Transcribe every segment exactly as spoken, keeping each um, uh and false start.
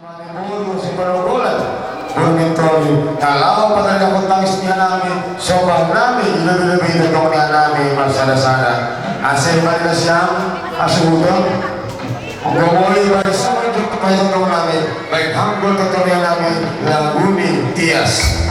Mani bolu si Penogolan, bolu Mentoli, kalau pada dapat tangis ni anami, sobat nami, lebih-lebih itu dong ni anami, marsada-sada. Asal balik siang, asuh udah. Gomoli balik sama juga pakai dong nami, baik hampul ke dong ni anami, lagu ni tias.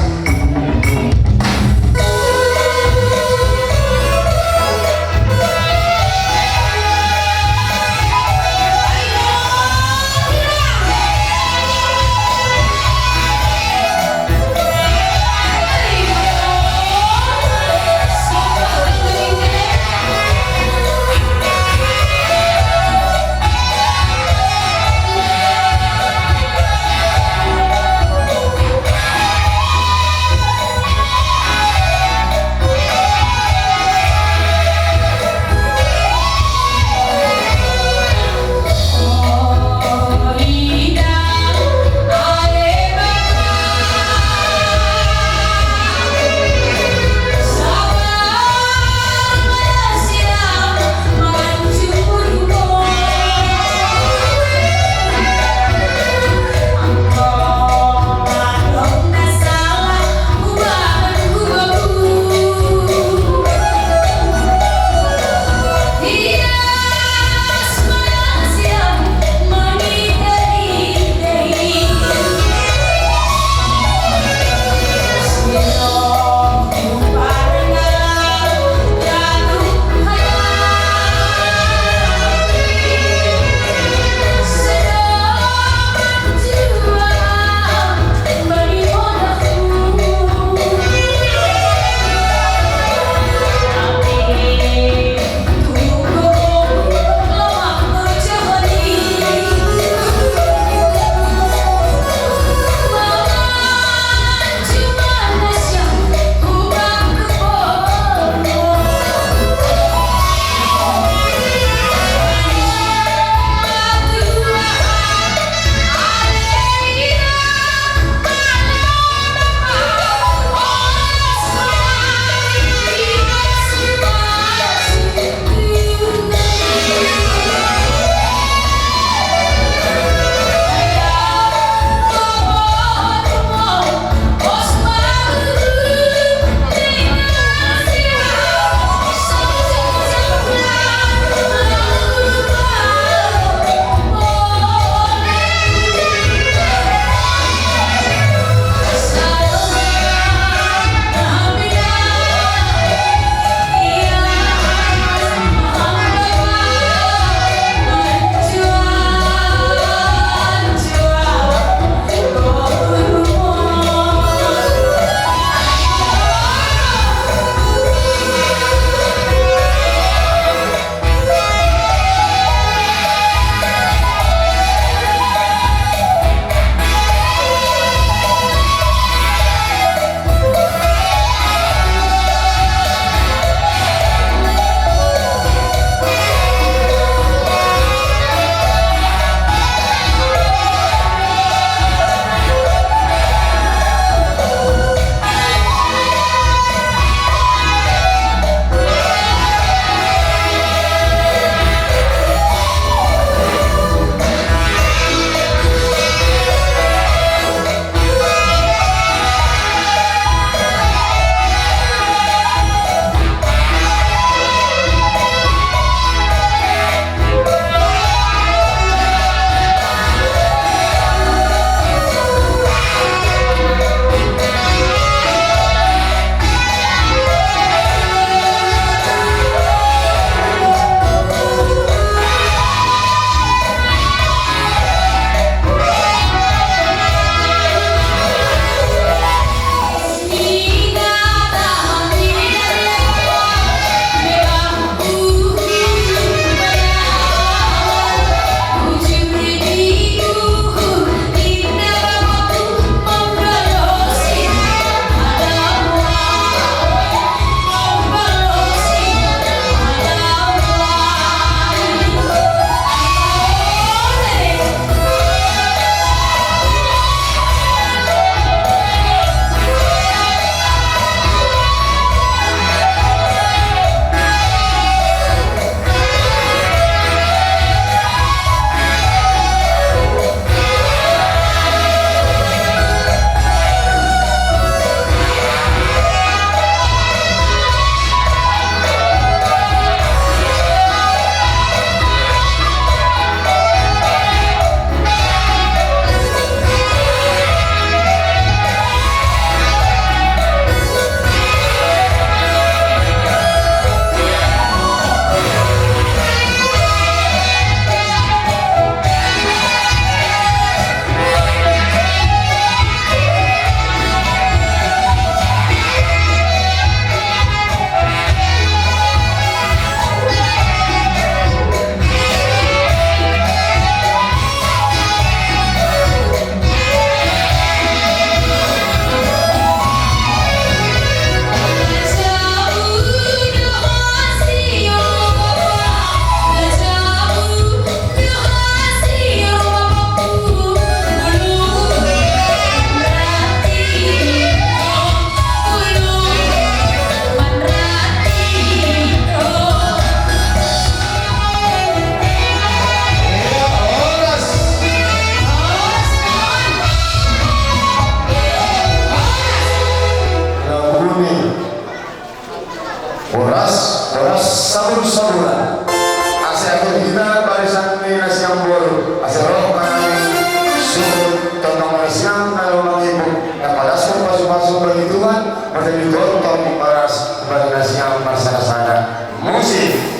Masa ditonton para s-, para nasiang marsara-sara. Musik.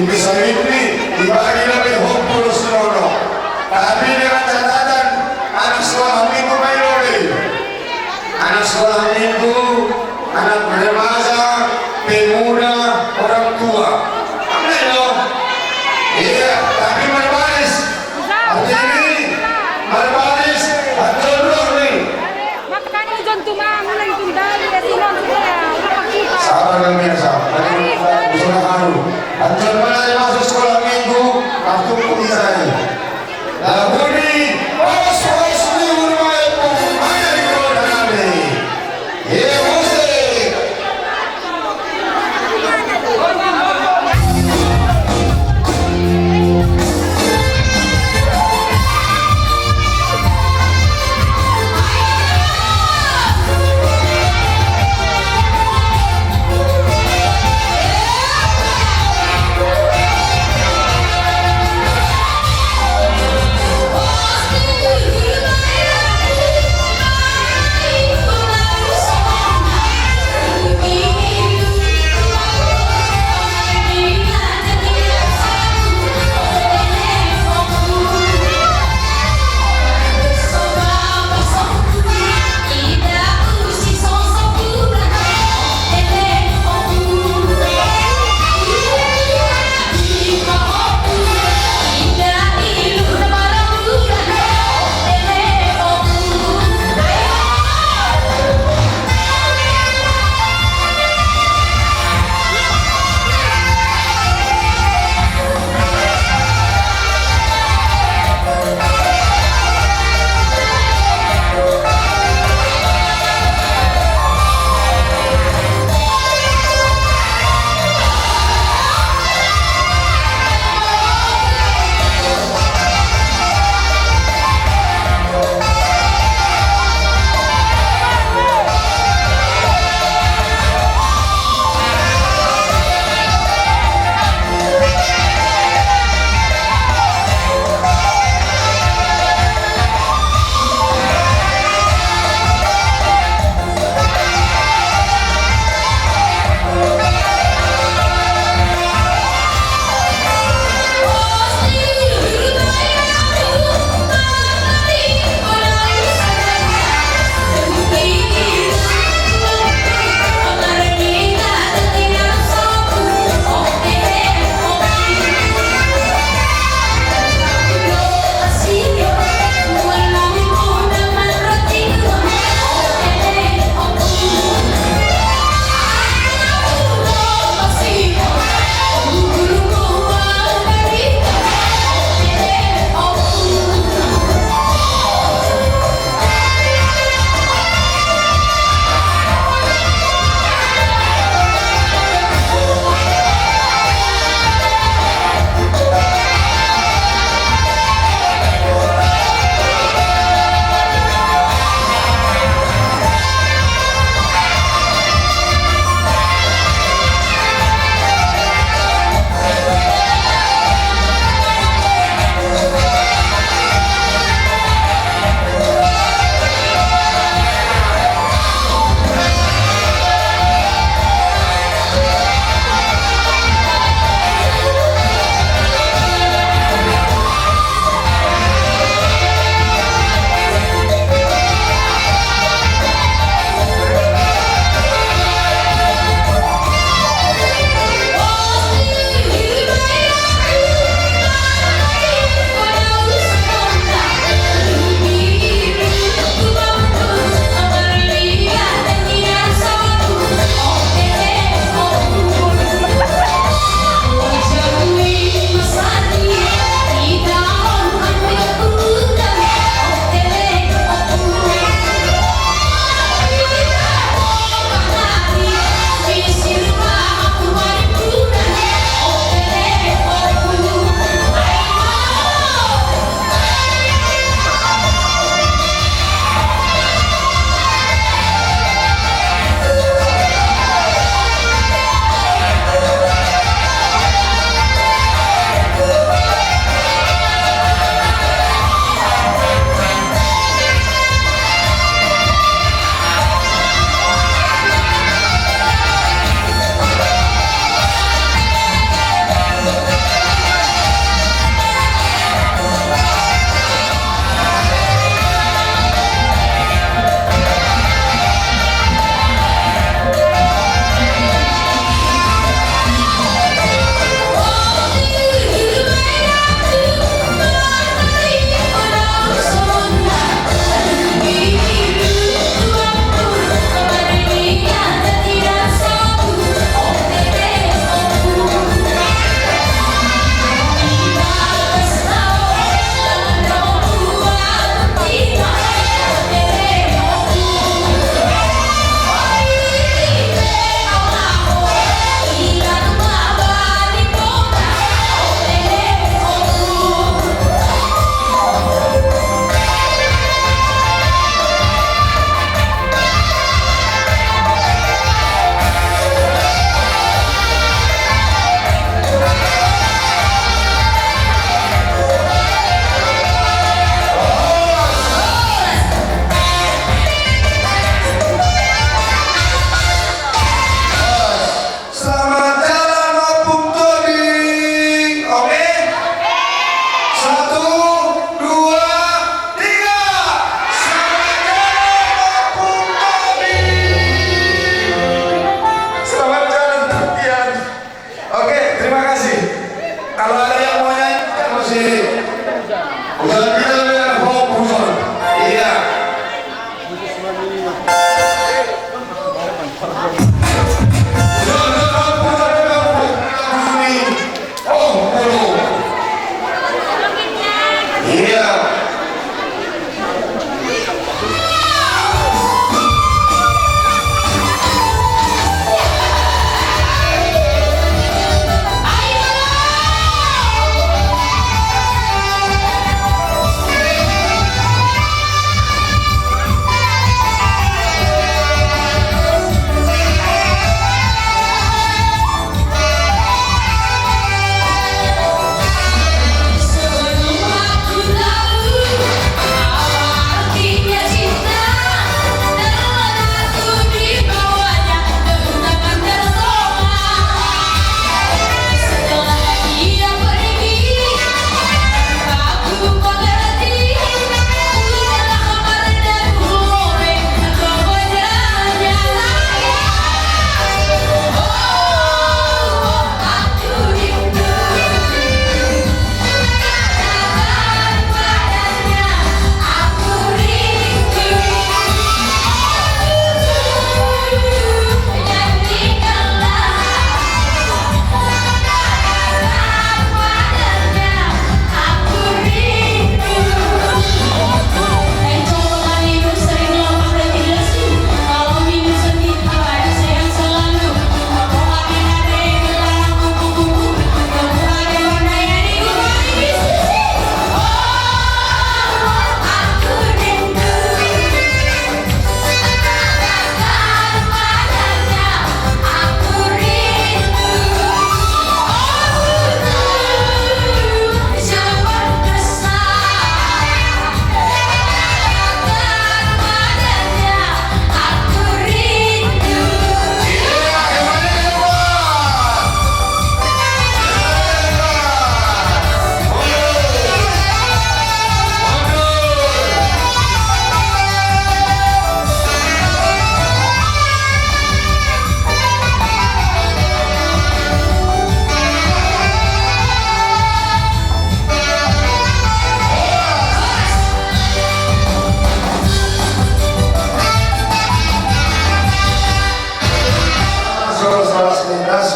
Ini saya ini dibagi lebih hukum sinono. Tapi dengan catatan anak sekolah minggu main lagi. Anak sekolah minggu, anak remaja, pemuda, orang tua. Amin loh. Iya, tapi berbaris. Artinya ini berbaris, betul nih. Makanya jangan cuma mulai kendali ya, sih, maksudnya. Sabar, pemirsa. Tadi kita bisa haru. Anton mana masuk sekolah?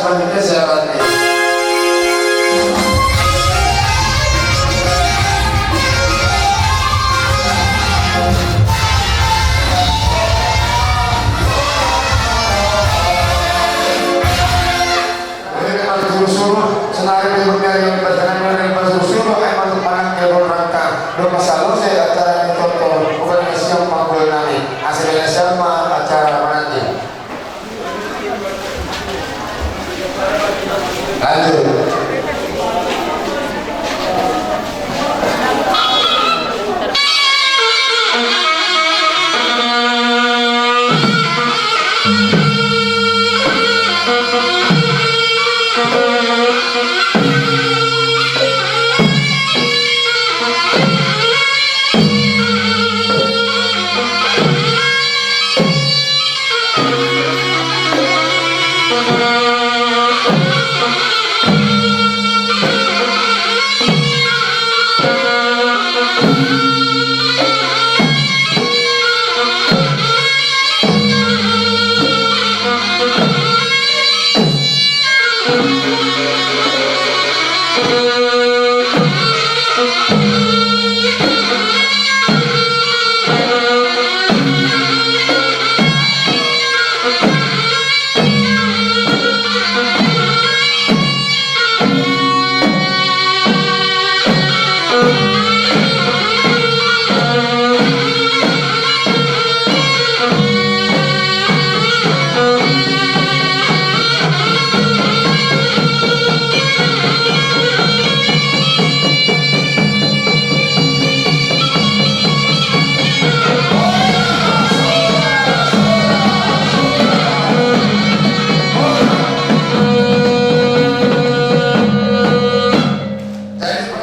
Oke, silakan. Ini kan suruh-suruh, senari di dunia yang bersenang yang bersuruh-suruh, emang untuk anak yang berangkat. Belum masalah saya acara ini tonton, bukan siang panggul nami. Hasilnya sama acara menanti. Lanjut.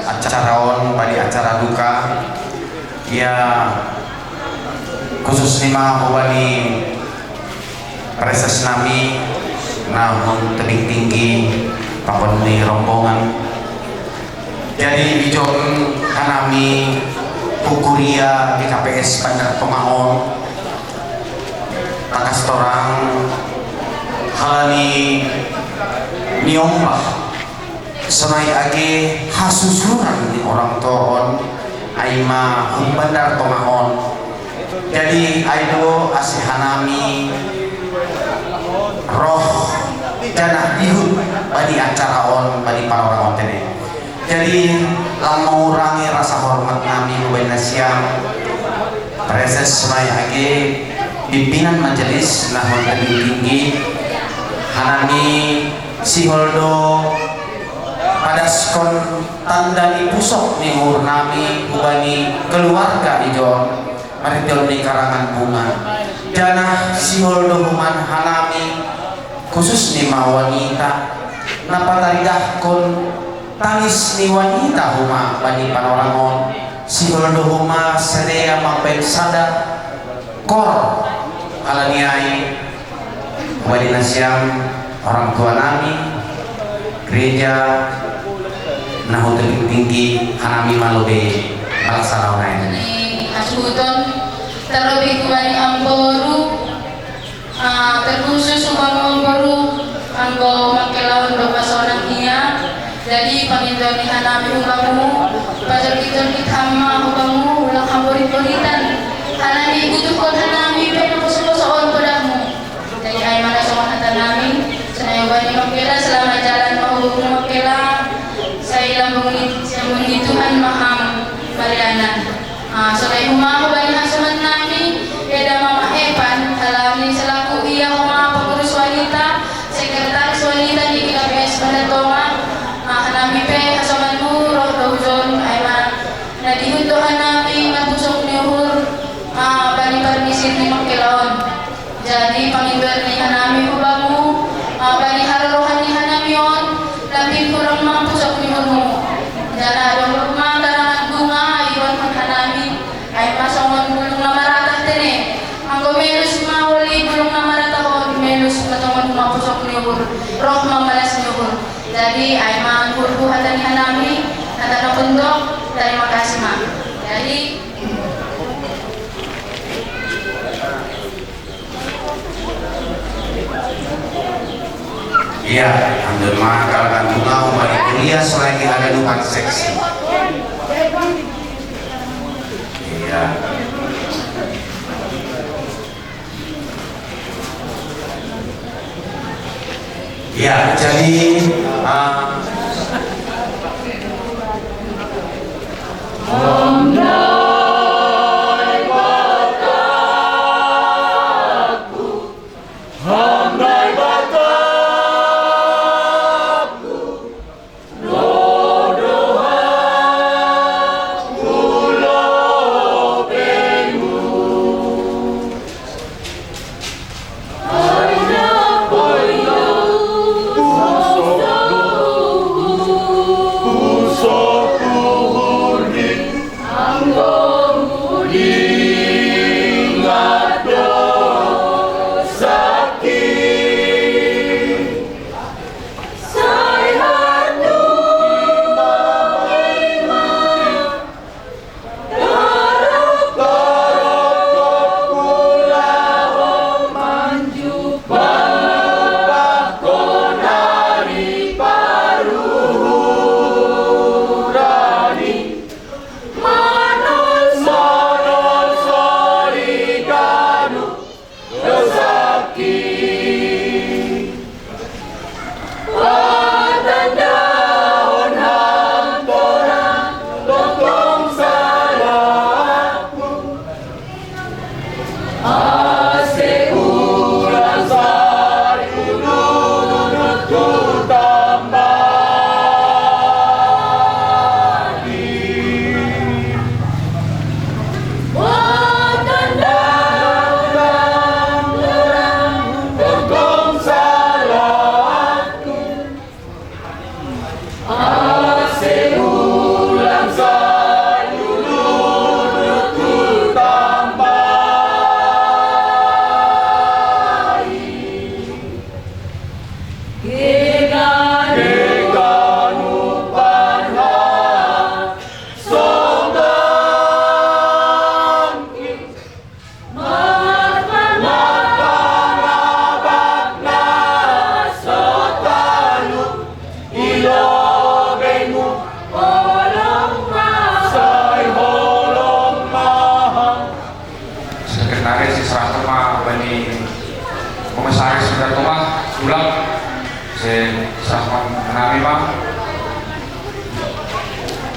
Acara on bani acara duka, ya, khusus ni mah bani preses nami, nahun tebing tinggi, pakon ni rombongan. Jadi ijon hanami kukuria di K P S Bandar Tonga on, takas torang halani niombah sonai age hasusuran ni orang tua on, ai ma hum Bandar Tonga on. Jadi ai do ase hanami roh janah dihut bani acara on, bani panorang on tene. Jadi lang mangurangi rasa hormat nami hubani nasiam, preses sonai age pimpinan majelis nahun tebing tinggi, hanami sihol do padaskon tanda ni pusok ni uhur nami hubani keluarga ijon, marhiteon ni karangan bunga. Janah sihol do hubani hanami, khusus ni ma wanita, na pataridahkon tangis ni wanita homa bani panorang on, sihol do homa sidea mambahen sada kor. Halani ai, bani nasiam orang tua nami, gereja nahun tebing tinggi, hanami ma lobei palaksana on. Ni hasuhuton, terlebih hubani amboru, ah, terkhusus hubani amboru, anggo mangkelaon domma sonang ia. Jadi pangindo ni hanami hubamu, pajolgit-jolgit ham ma hubamu, ulang hamborit-boritan. Halani butuhkon hanami pe na poso-poso on podahmu. Jadi ai ma na songon hata nami, sonai hubani mangkela, selamat jalan ma hubamu mangkela, sai lambung ni, sai lambung ni Tuhan ma ham marianan. Ah, sonai homa hubani hasoman nami, eda Mama Epan, halani selaku ia homa pengurus wanita, sekretaris wanita di G K P S Bandar Tonga. Ah, hanami pe hasomanmu roh do hujon, ai ma na dihut do hanami marpusok ni uhur, ah, bani parmisir ni mangkela on. Jadi pangindo ni hanami hubamu, ah, bani harorohan ni hanami on, lambin hurang ma pusok ni uhurmu. Jala adong ma karangan bunga iboan hanami, ai ma songon bulung na maratah tene. Anggo melus ma oli bulung na maratah on, melus ma tongon ma pusok ni uhur, roh ma malas ni uhur. Jadi ai ma uhurhu hata ni hanami, hata na pundok, tarima kasih ma. Jadi Iya, andun mah kalakan bunga umpama kuliah selagi ada numpang seksi. Iya. Iya, jadi uh, Sekretaris si serahkan mah bani komisaris kita tuh mah pulang. Si serahkan nami mah.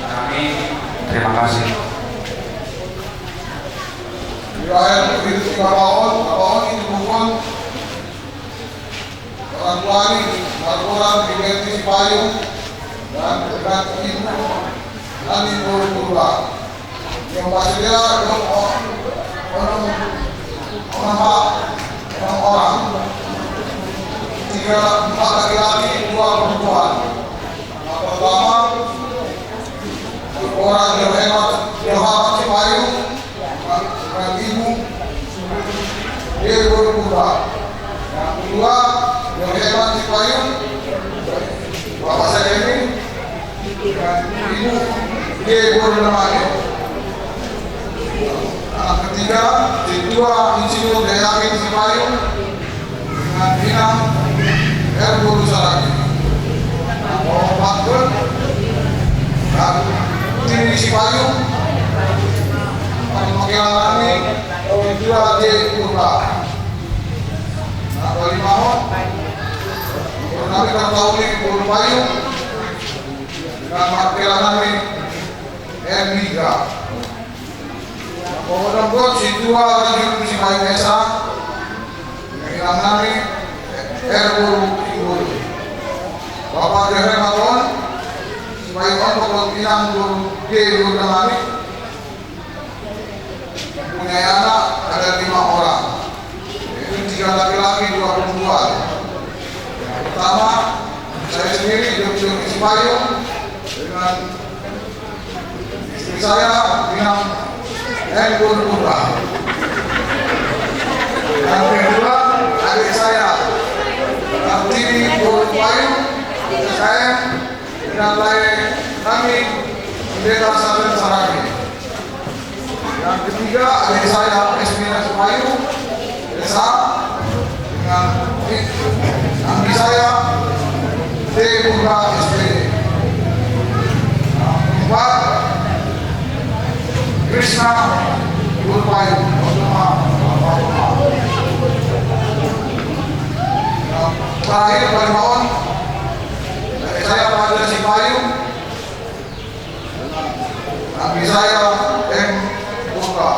Nami, terima kasih. Ibrahim itu di Babaon, Babaon itu bukan orang tua ini, orang di Beti Payung dan dengan ibu Ani Purba. Yang pasti dia orang orang orang orang tiga empat laki-laki dua perempuan. Yang pertama orang yang hebat, yang hebat Cipayung, Ibu, dia guru Purba. Yang kedua, yang hebat di payung, Bapak saya ini, Ibu, dia guru namanya. Yang ketiga, ketua Insinyur Dayangin Sipayung, dengan Inang Ergo Saragi. Mau patut, dan ini di Sipayung, pakai alami, kedua di Purba. Nah, balik mau, kami kan tahu nih, Purba Payung, dengan pakai alami, Ermiga. Pokoknya buat si tua lagi si Bayu Esa, yang nami Ergo Ibu. Bapak Jere Maton, si Bayu Maton, Inang Guru G Guru Damani, punya anak ada lima orang. Itu tiga laki-laki, dua perempuan. Yang pertama, saya sendiri, Jogja Sipayung, dengan istri saya, Inang Endun Putra. Yang kedua, adik saya, Kartini Purbayu, S K M, dengan lain kami, Pendeta Salen Saragi. Yang ketiga, adik saya, Esmina Sumayu, S A, dengan adik saya, Purba S P D. Empat, Krishna Purbayu. Terakhir, Pak Imawan, saya pada Sipayu, Nabi saya M Purba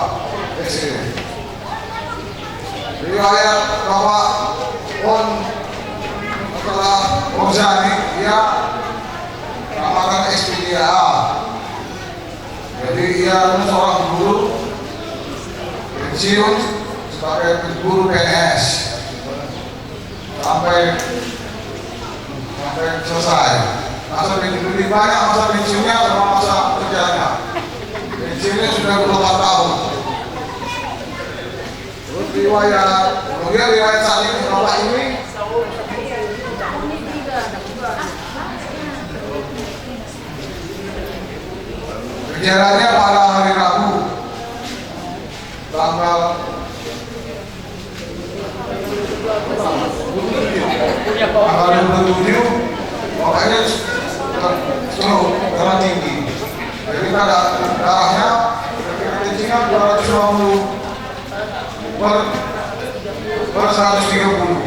S D. Riwayat Bapak On, setelah Onjani, ia tamatan S P D A. Jadi ia seorang guru pensiun sebagai guru P N S sampai sampai selesai. Masa pensiun lebih banyak masa pensiunnya sama masa kerjanya. Pensiunnya sudah dua puluh empat tahun. Terus riwayat, kemudian riwayat saat ini Bapak ini Gejalanya pada hari Rabu, tanggal tanggal dua puluh tujuh, makanya stroke, darah tinggi. Jadi pada darahnya ketika kencingnya dua ratus lima puluh per per seratus tiga puluh.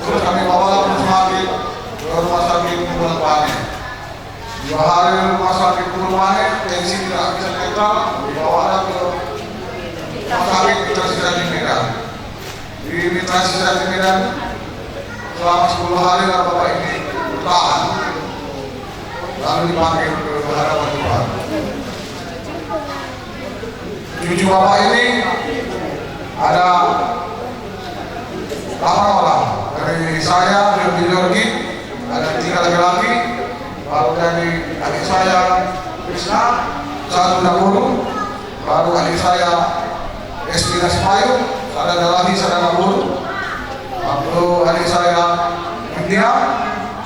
Terus kami bawa ke rumah sakit, ke rumah sakit Bulan Pane. Dua hari di rumah sakit Bulan Pane, tensi tidak bisa dikenal, dibawa ke rumah sakit kita sudah di Medan. Di Mitra Sisa di Medan, selama sepuluh hari lah Bapak ini bertahan. Lalu dipanggil ke hadapan Tuhan. Cucu Bapak ini ada delapan orang. Dari saya, Firly Jorgi, ada tiga laki-laki, baru dari adik saya, Krishna, satu Nakuru, baru adik saya, Espina Sipayu, ada Dalahi, ada Nakuru, baru adik saya, India,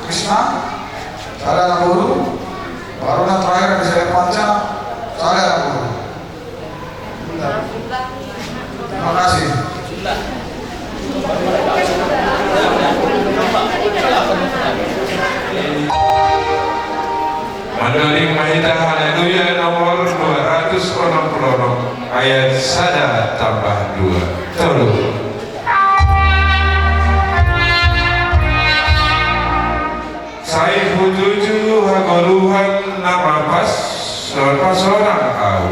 Krishna, ada Nakuru, baru yang terakhir adik saya, Panca, ada Nakuru. Terima kasih. Mandoling mahita Haleluya nomor dua ratus enam puluh enam ayat sada tambah dua. Tolu. Sai hutuju hagoluhan na mapas, sorpasonang au.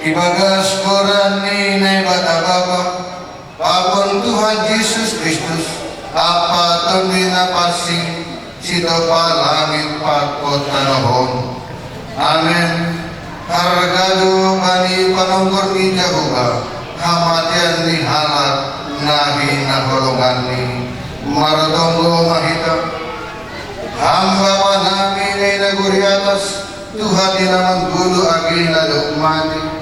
Ibagas Koran ni Naibata Bapa, pakon Tuhan Jesus Kristus, Ampa Tonduy Napansing, sitopa langit pakon tanoh on. Amen. Harga do bani panongkor ni Jahowa, hamatean ni halak na hinaholonganni. Martonggo ma hita. Ham Bapa nami na i nagori atas, Tuhan i na manggoluh age na dob mate.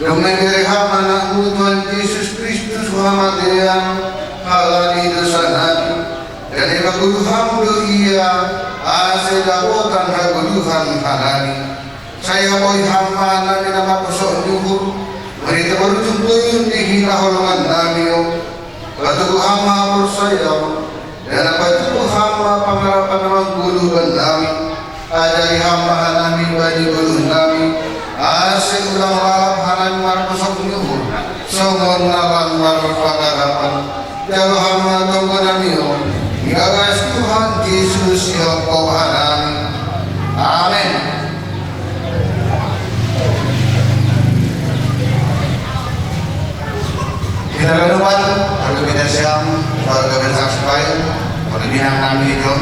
Dob na ibere Ham Anakmu Tuhan Jesus Kristus hu hamatean halani dousa nami, dan ipagoluh Ham do Ia, ase dapotan hagoluhan halani. Sai apoi Ham ma hanami na marposok ni uhur, marhite parujung-rujung ni hinaholongan nami on. Patuduh Ham ma haporsayaon, dan patuduh Ham ma pangarapan na manggoluh bannami. Ajari Ham ma hanami bani goluhnami, ase ulang lalap hanami marposok ni uhur, songon na lang marpangarapan. Jalo Ham ma tonggonami on, ibagas Tuhan Yesus ya Tuhan. Amin. Kita berdoa, kalau kita siang, kalau kita siang, kalau kita nami John,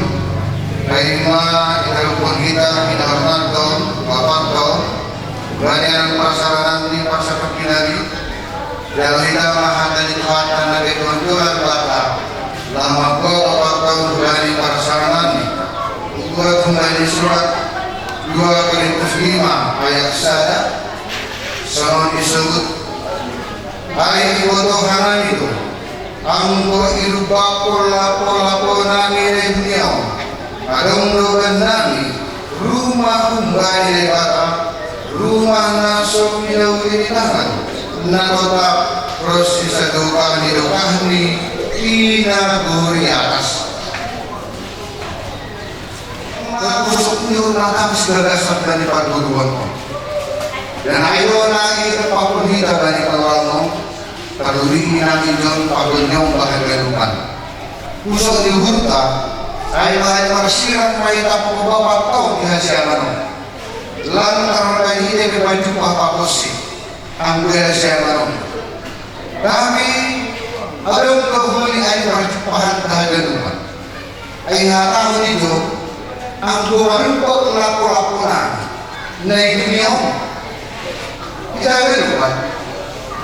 baik ma kita lupa kita, kita hormat John, Bapak John, banyak perasaan di pasal kita. Yahweh mahata di Tuhan na kebetulan bata. Lama ko kapatang hubani parsarangani. Buat hubani surat dua Korintus lima ayat sada. Songon disebut. Hai iboto hanami do. Anggo irubak pola-pola nami na dunia on. Adong do bannami. Rumah humbani Naibata, rumah na so pinauli ni tangan, na totap ros sisadokah ni dokah ni pinagori atas. Mangusuk ni urna kami sibagas bani parguruan on. Dan ayo na i terpapun hita bani pangorang on, paduli nami John pagonyong bahan ganupan. Usok ni uhurta, ai mahai marsirang mai tapu bapak tau di hasiangan on. Lantaran hita pe pajumpah pakonsi, anggo ela siapanon. Tapi adong do holi ai parjumpahan haganupan. Ai hatahon i do, anggo marumpok lapo-lapo nami na i dunia on. Ita ganupan,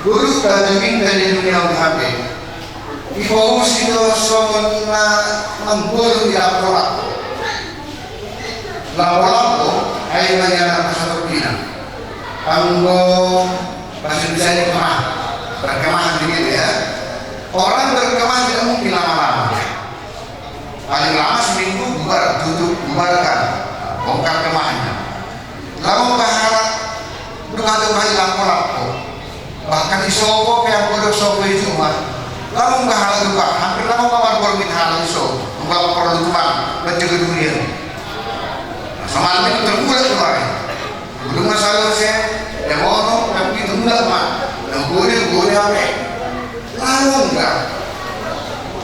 guru ta daging na di dunia on hape. Ipousi do songon na manggolu i lapo-lapo. Lapo-lapo, ai ma ia na pasatorpina. Anggo bahasa Indonesia ini kemah, berkemah begitu ya. Orang berkemah tidak mungkin lama-lama. Paling lama seminggu bubar, tutup, bubarkan, bongkar kemahnya. Lalu berharap, berkata-kata lapo-lapo. Bahkan isopo pe anggo dok sopo i juma. Lalu nggak halal juga, hampir lalu kamar borngin halal isopo. Nggak perlu tuan, baca ke dunia. Nah, sama ini terbulat tuan. Belum masalah saya, yang ono, tapi itu enggak mah. Yang boleh, boleh apa? Lalu enggak.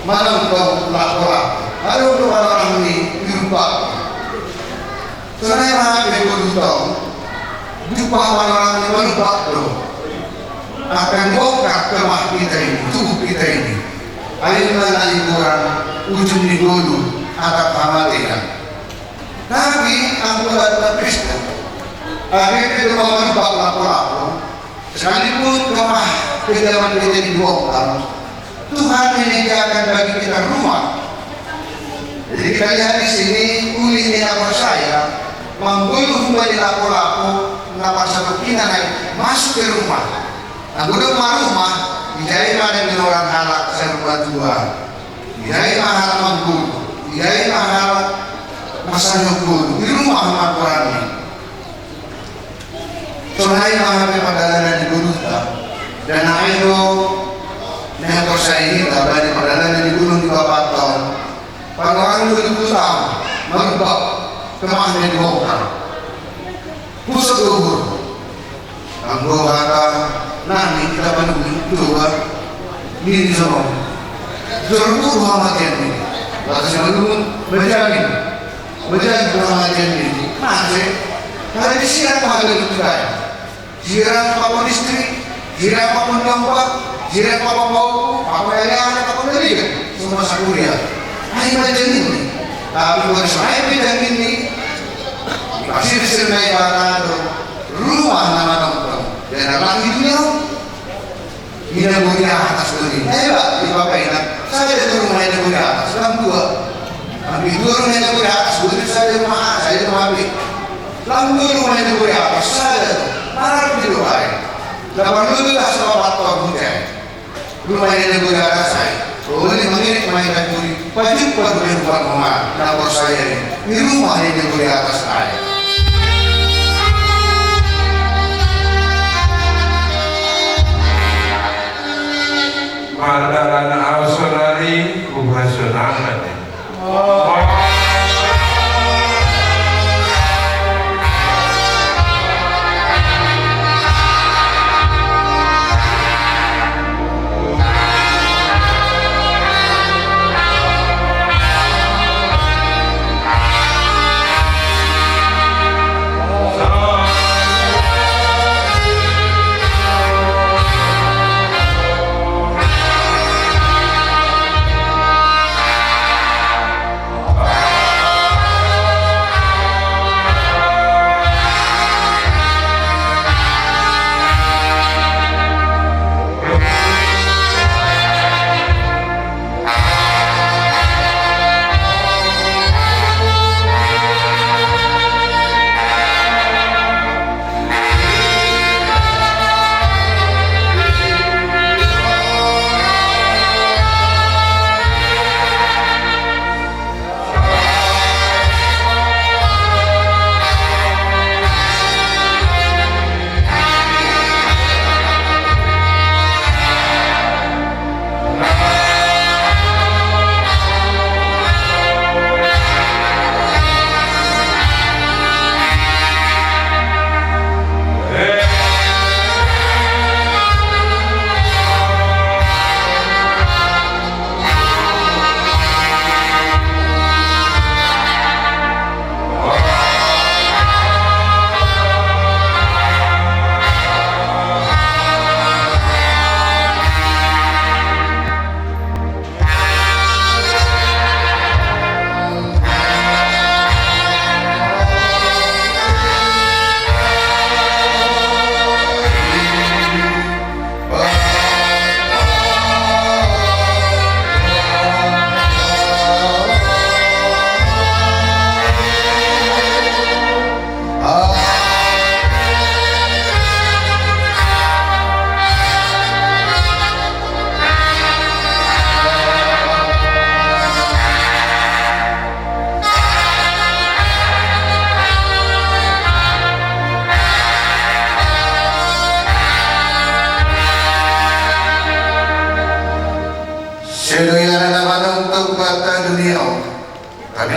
Malam kau lapor apa? Lalu tuh orang ini, lupa. Sonai ma hape boru tong, jumpa panorang ni malupak do. Akan bongkar kemah kita ini, tubuh kita ini. Ai ma na liburan, ujung ni golu, atap hamatean. Tapi angkutan Kristen, akhirnya dia mau malupak lapo-lapo. Sekalipun kemah kehidupan kita dibongkar, Tuhan menyediakan bagi kita rumah. Jadi kita lihat di sini, uli ni na porsaya, manggoluh humbani lapo-lapo, na pasarupinan ai masuk ke rumah. Nah, gudang ma rumah, ijai ma ada orang halak sarumah tua. Ijai ma halak manggoluh, ijai ma halak masuk goluh. Di rumah ma Tuhan ini. Sonai ma hape pardalanan ni goluhta, dan ai do na porsaya hita bani pardalanan ni goluh ni bapak tong. Panorang dua ribu tahun, malupak, kemahna dibongkar. Pusat do uhur. Anggo hata nami kita panunggu doa. Nini songon. Jor guru hamatean ini. Batas malungun, bajangin. Bajangin guru hamatean ini. Mase. Hari di sini aku hamatean itu kaya. Sirang pakon istri, sirang pakon domba, sirang pakon bau, pakon ayana, pakon daligan. Semua sakuria. Ai bajangin ini. Tapi baru saya bajangin ini. Pasti di sini naik barang. Rumah nama nongkrong. Dan lagi dunia. Ina boria atas doni. Eh, Pak, di Bapak Inak, saya turun main boria atas. Lam dua. Kami turun main boria atas. Doni saya rumah, saya rumah B. Lam turun main boria atas. Saya marah di Dubai. Delapan belas bapak tuan hujan. Rumah ini boria atas saya. Boleh mengirik main kacuri. Pajumpah dengan Tuhan Muhammad, na porsaya i, di rumah ini boria atas ai. Mardalan ahu sonari, hubahen sonari.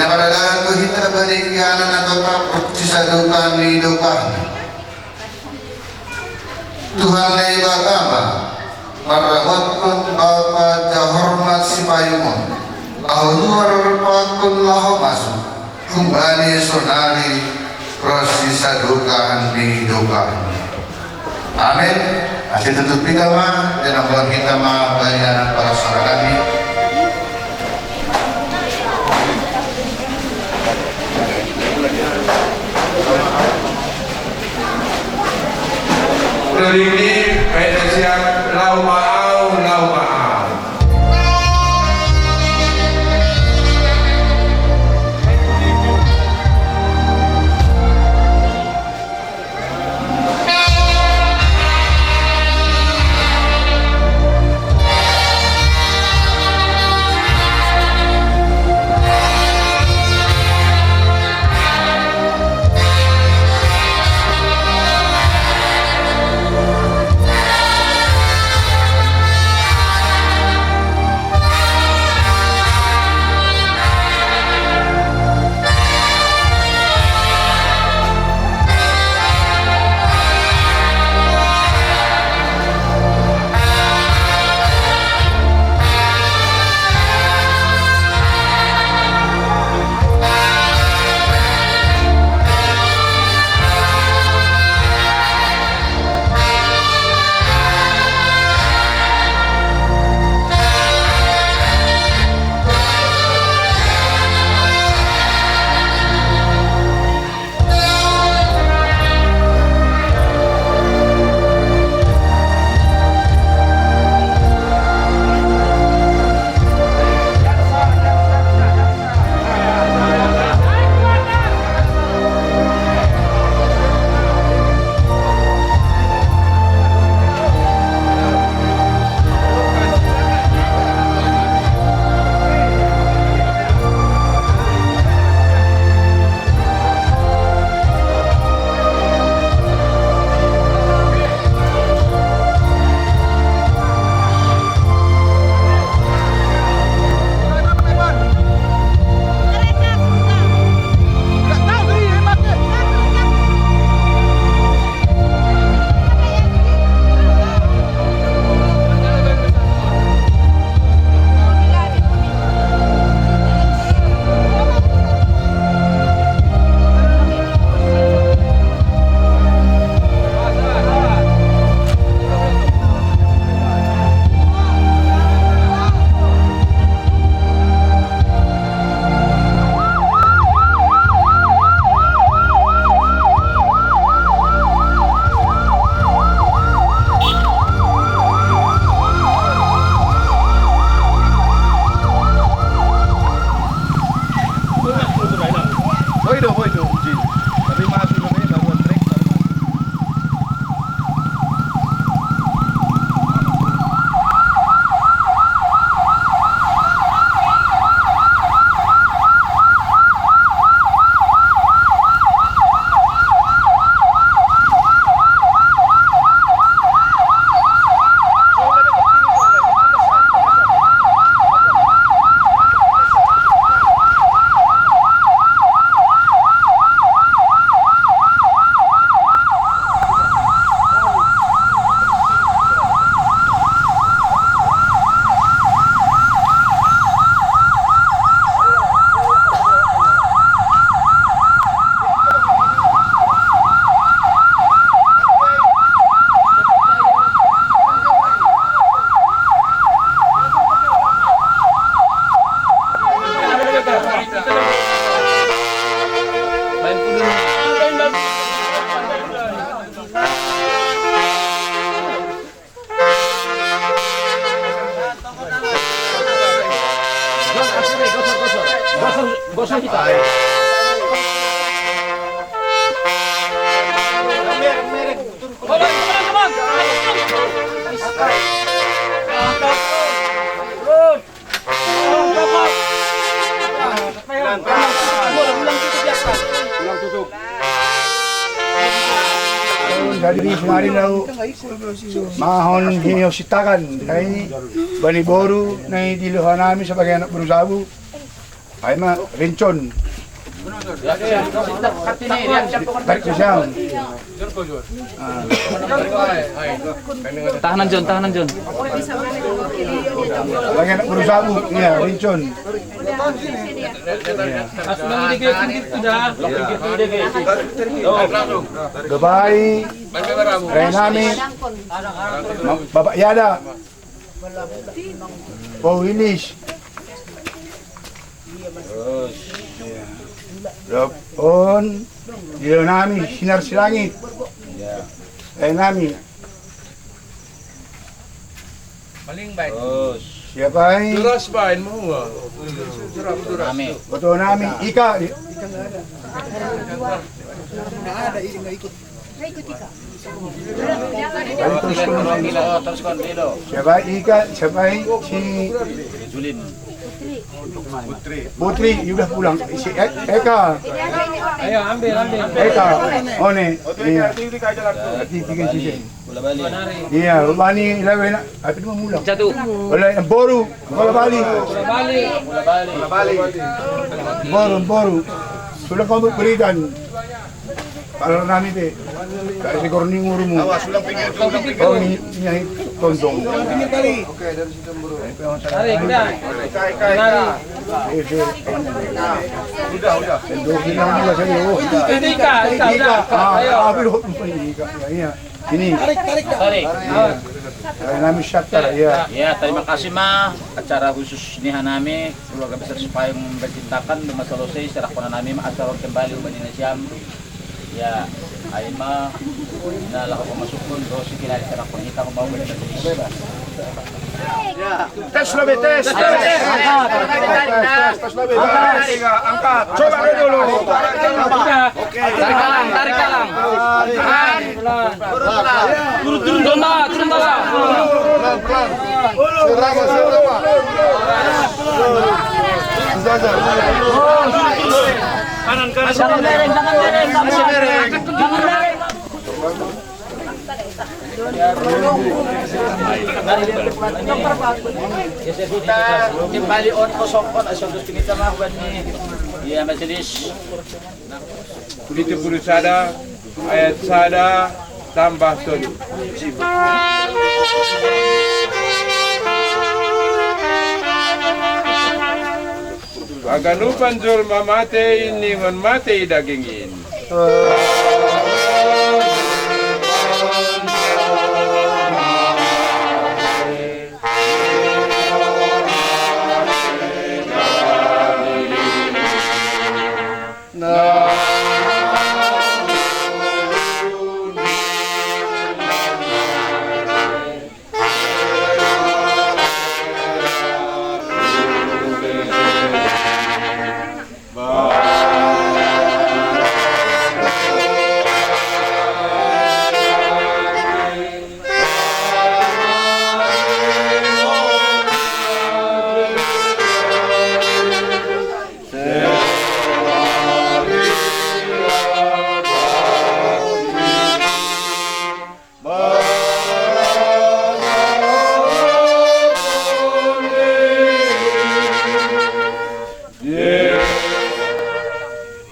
Maradalan tu hita bani kianan atau tak sisadukan ni dukan. Tuhan lai bagama, marramotkon bapa jahormat sipayungon, laho luar pakon laho masuk, humbani sonari ro sisadukan ni dukan. Amin. Ase tutup hita ma, dan ambil hita ma, bani anak para saudara. Doding ni, baik siap, lau maau, lau maau. Voy do, voy do, Jin. Tapi masih kami baru break, baru masuk. Jadi di kemarin lau mahon hini ho sitakan nai bani boru nai di loha nami sabagai anak boru jabu. Ay ma, Rinchon. Tarik siya. Ah. Tahanan John, tahanan John. Lagi anak berusaha, iya, Rinchon. Iya. Gabay, Renami, Bapak Yada, Paulinis, Lopon, Ilonami, Sinar Silangit, Renami. Maling baik. Terus. Siapa ini? Duras baik mau. Nami. Betul nami. Ika. Ayo, terus kon. Siapa Ika? Siapa ini? Si Julin. Putri, you udah pulang. Si E-, Eka. Ayo, ambil, ambil. Eka. Oh, nih. Iya. Nanti bikin sisi. Iya, Bani ilawe na, apa itu mula? Jatuh. Wala boru, wala bali. Boru, boru. Sudah kau berikan. Kalau nami te, kasi korning urumu. Awas, sudah pinggir, sudah pinggir. Oh, ini, ini tontong. Tarik, dah. Tarik, tarik. Udah, udah. Ika, Ika, Ika, udah. Ayo. Ini. Tarik, tarik, tarik. Tarik. Iya. Tarik nami syatar, iya. Ya, terima kasih ma. Acara khusus ni hanami, keluarga besar Sipayung bercintakan, cuma selesai, serah kona nami ma acara kembali ubani nasiam. Ya, aima, na lako pemasukun, dosi kira serah kona kita mau berada di sini. Tes lobe, tes, tes. Tes lobe, tes. Angkat. Coba dulu. Tarik kalang, tarik kalang. Turun, turun, turun bawah, turun bawah. Pelan, pelan. Sirama, sirama. Bisa aja. Kanan, kanan. Jangan miring, jangan miring, jangan miring. Kita kembali on kosong on asal dos kita mah buat ni. Iya, majelis. Kulitu puluh sada, ayat sada tambah tujuh. Paganupan julma mate in, ningon mate i daging in.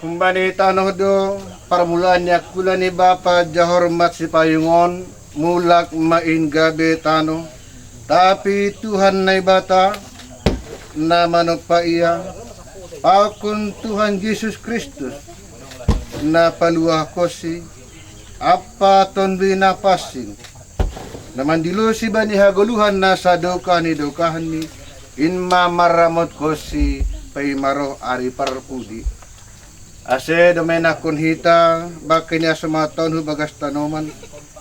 Humbani tano do parmulaan ni angkula ni Bapa jahor ma Sipayung on, mulak ma in gabe tano. Tapi Tuhan Naibata, na manompa ia, pakon Tuhan Jesus Kristus, na paluahkonsi, ampa Tonduy Napansing, na mandilosi bani hagoluhan nasa dokah ni dokahni, in ma manramotkonsi, paimaroh ari parpudi. Ase domenangkon hita, bangkei ni asomaton hu bagas tanoman,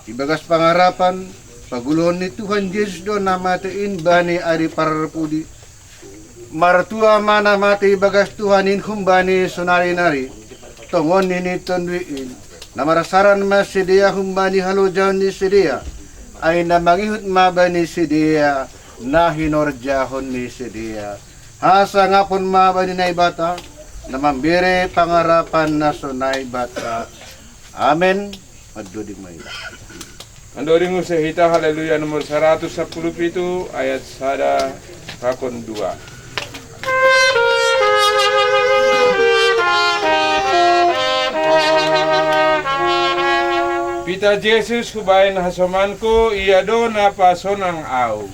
ibagas pangarapan, paguluhon ni Tuhan Jesus do na mate in bani ari parpudi. Martua ma na mate ibagas Tuhan in humbani sonari-nari, tongon ni ni Tonduy in, na marsaran ma sidea humbani halojaon ni sidea, ai na mangihut ma bani sidea, na hinorjahon ni sidea. Hasangapon ma bani Naibata, na mambere pangarapan na so Naibata. Amen. Mandoding ma hita. Mandoding use hita, Haleluya nomor saratus sampulu pitu, ayat sada pakon dua. Ita Jesus hubaen hasomanku, ia do na pasonang au.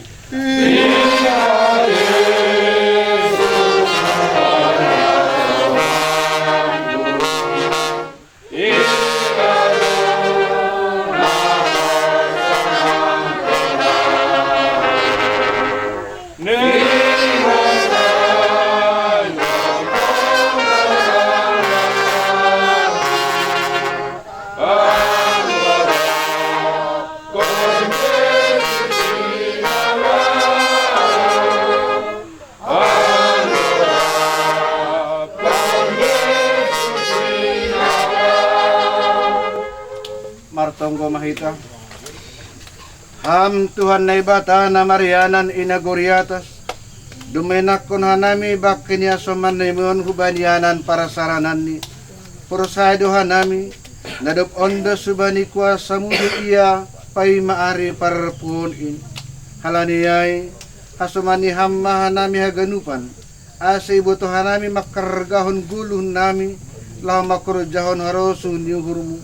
Martonggo ma hita. Ham Tuhan Naibata na marianan i nagori atas, dumengkon hanami bangke ni hasoman ni on hubani ianan parsarananni. Porsaya do hanami, na dob ondos hubani kuasamu do ia paima ari parpuhoon in. Halani ai, hasomani ham ma hanami haganupan, ase iboto hanami mangkargahon goluhnami, laho mangkorjahon harosuh ni uhurmu.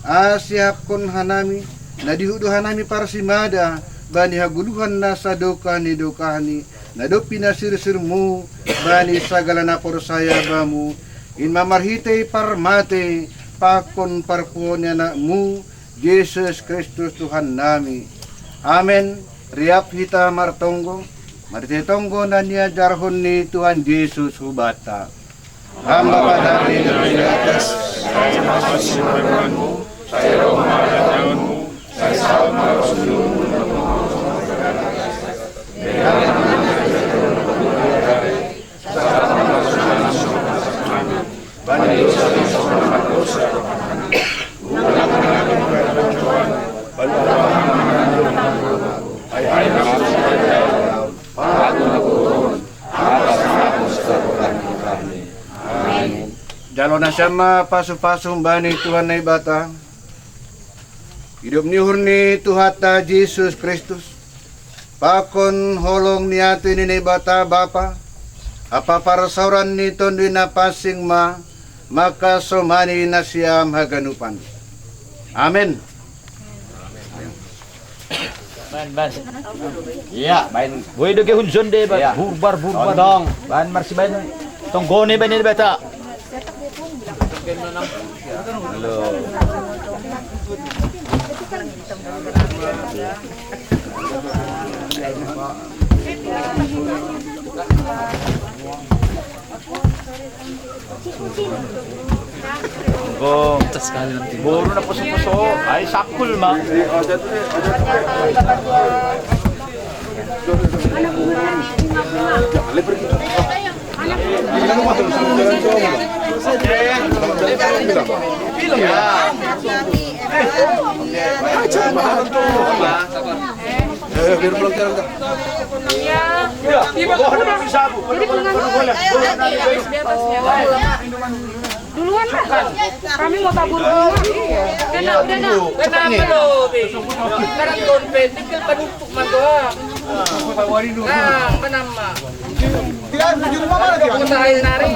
Ase iahapkon hanami, na dihut do hanami parsimada, bani hagoluhan na sadokah ni dokahni, na dob pinasirsirmu, bani sagala na porsaya bamu, in ma marhitei parmatei, pakon parpuhoon ni anakmu, Jesus Kristus Tuhannami. Amen. Riap hita martonggo, marhitei tonggo na niajarhon ni Tuhan Jesus hubanta. Ham Bapa nami na di atas, sai ma roham, sai roham, sai saut ma roham. Jalo nasiam ma pasupasu bani Tuhan Naibata. Idop ni uhur ni Tuhanta Jesus Kristus, pakon holong ni atei ni Naibata Bapa, ampa parsaoran ni Tonduy Napansing ma, mangkasomani nasiam haganupan. Amen. Ban, ban. Iya, baen. Boi do gehun sonde, ban. Iya. Burbar, burbar. Tongtong. Ban marsibaen. Tonggone baen Naibata. Halo. Bong. Boro na poso-poso. Ai sakul ma. Eh, biar pulang sekarang, Kak. Iya. Iya. Jadi, duluan lah. Kami mau tabur bunga. Iya. Udah, udah, udah. Kenapa lo, Bi? Sekarang dompet, tinggal penutup mah doang. Nah, mana, Mak? Tidak, tujuh rumah mana dia? Putar air nari.